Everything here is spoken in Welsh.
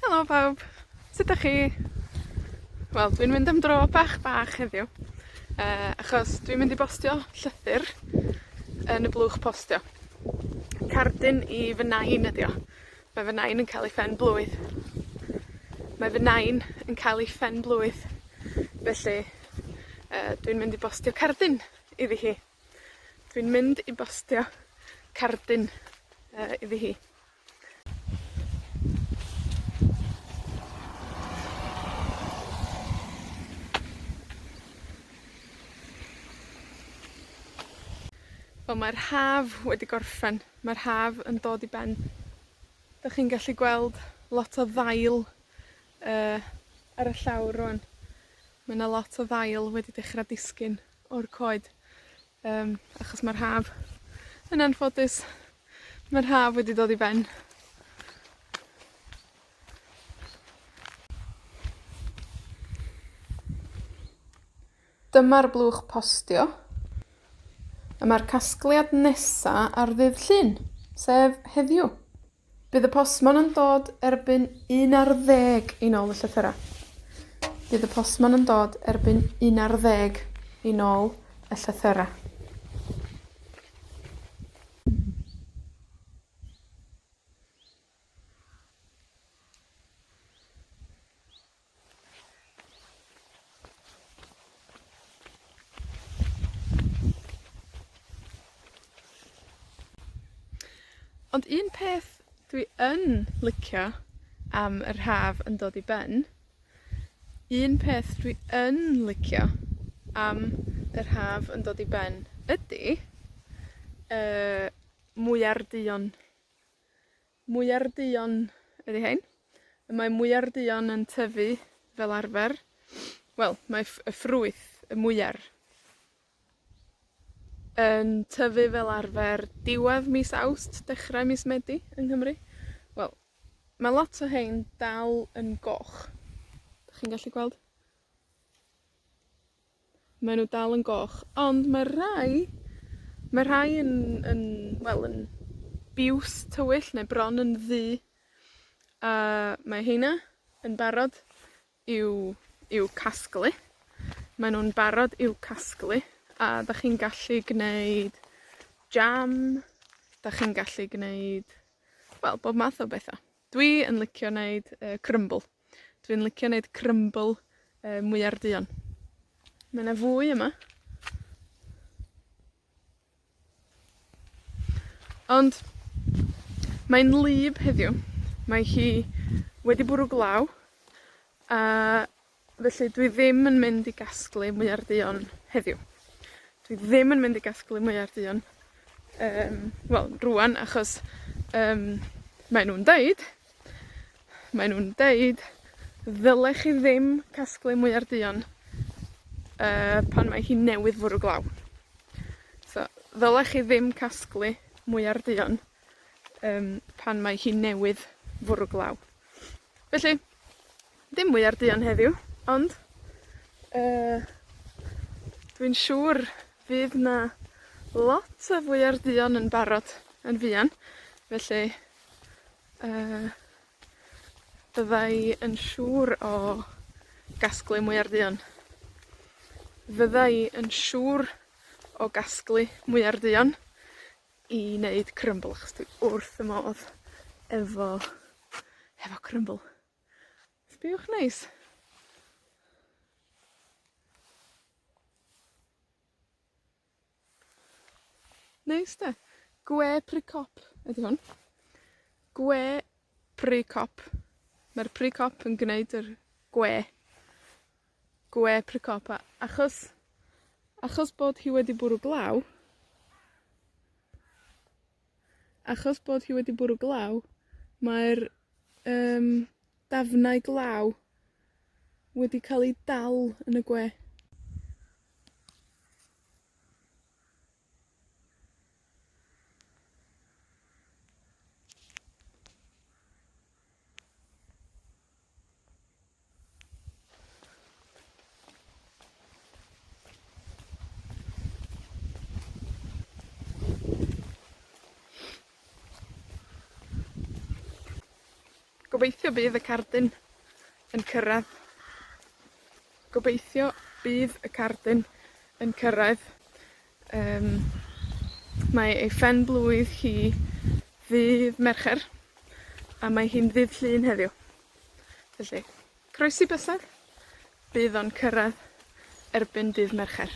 Helo pawb, sut 'dach chi? Wel, dwi'n mynd am dro bach bach heddiw, yy, achos dwi'n mynd i bostio llythyr yn y blwch postio. Cardyn i fy nain ydi o. Mae fy nain yn cael ei phen blwydd. Mae fy nain yn cael ei phen-blwydd, felly, yy, dwi'n mynd i bostio cardyn iddi hi. Dwi'n mynd i bostio cardyn, yy, iddi hi. Wel mae'r Haf wedi gorffen. Mae'r Haf yn dod i ben. 'Dych chi'n gallu gweld lot o ddail, yy, ar y llawr rŵan. Ma' 'na lot o ddail wedi dechra disgyn o'r coed. Yym, achos ma'r Haf, yn anffodus, ma'r Haf wedi dod i ben. Dyma'r blwch postio. A ma'r casgliad nesa ar ddydd Llun, sef heddiw. Bydd y postmon yn dod erbyn un ar ddeg i nôl y llythyra. Bydd y postmon yn dod erbyn un ar ddeg i nôl y llythyra. Ond un peth dwi yn licio am yr Haf yn dod i ben, un peth dwi yn licio am yr Haf yn dod i ben ydi, yy, mwyar duon. Mwyar duon ydi rhein. A mae mwyar duon yn tyfu fel arfer, wel, mae ff- y ffrwyth, y mwyar, yn tyfu fel arfer diwadd mis Awst, dechrau mis Medi yng Nghymru. Wel, ma' lot o rhein dal yn goch. 'Dach chi'n gallu gweld? Mae nw dal yn goch, ond ma' rai, ma' rhai yn, yn, wel yn biws tywyll neu bron yn ddu. A mae rheina yn barod i'w, i'w casglu. Mae nw'n barod i'w casglu, a 'dach chi'n gallu gneud jam, 'dach chi'n gallu gneud, wel, bob math o betha. Dwi yn licio neud yy crymbl. Dwi'n licio neud crymbl yy mwyar duon. Mae 'na fwy yma. Ond, mae'n wlyb heddiw. Mae hi wedi bwrw glaw, a felly dwi ddim yn mynd i gasglu mwyar duon heddiw. Dwi ddim yn mynd i gasglu mwyar duon, yym, wel, rŵan, achos, yym, mae nw'n deud, mae nw'n deud ddylech chi ddim casglu mwyar duon, yy, pan mae hi newydd fwrw glaw. So, ddylech chi ddim casglu mwyar duon, yym, pan mae hi newydd fwrw glaw. Felly, dim mwyar duon heddiw, ond, yy, dwi'n siŵr fydd 'na lot o fwyar duon yn barod yn fuan, felly, yy, bydda i yn siŵr o gasglu mwyar dduon. Fydda i yn siŵr o gasglu mwyar duon i neud crymbl, achos dwi wrth fy modd efo, hefo crymbl. Sbïwch neis. Neis 'de? Gwe pry cop ydi hwn. Gwe pry cop. Ma'r pry cop yn gneud yr gwe. Gwe pry cop, a achos, achos bod hi wedi bwrw glaw, achos bod hi wedi bwrw glaw, mae'r, yym, dafnau glaw wedi cael eu dal yn y gwe. Gobeithio bydd y cardyn yn cyrradd. Gobeithio bydd y cardyn yn cyrraedd. Yym, mae ei phen-blwydd hi ddydd Mercher, a mae hi'n ddydd Llun heddiw. Felly, croesi bysedd, bydd o'n cyrradd erbyn dydd Mercher.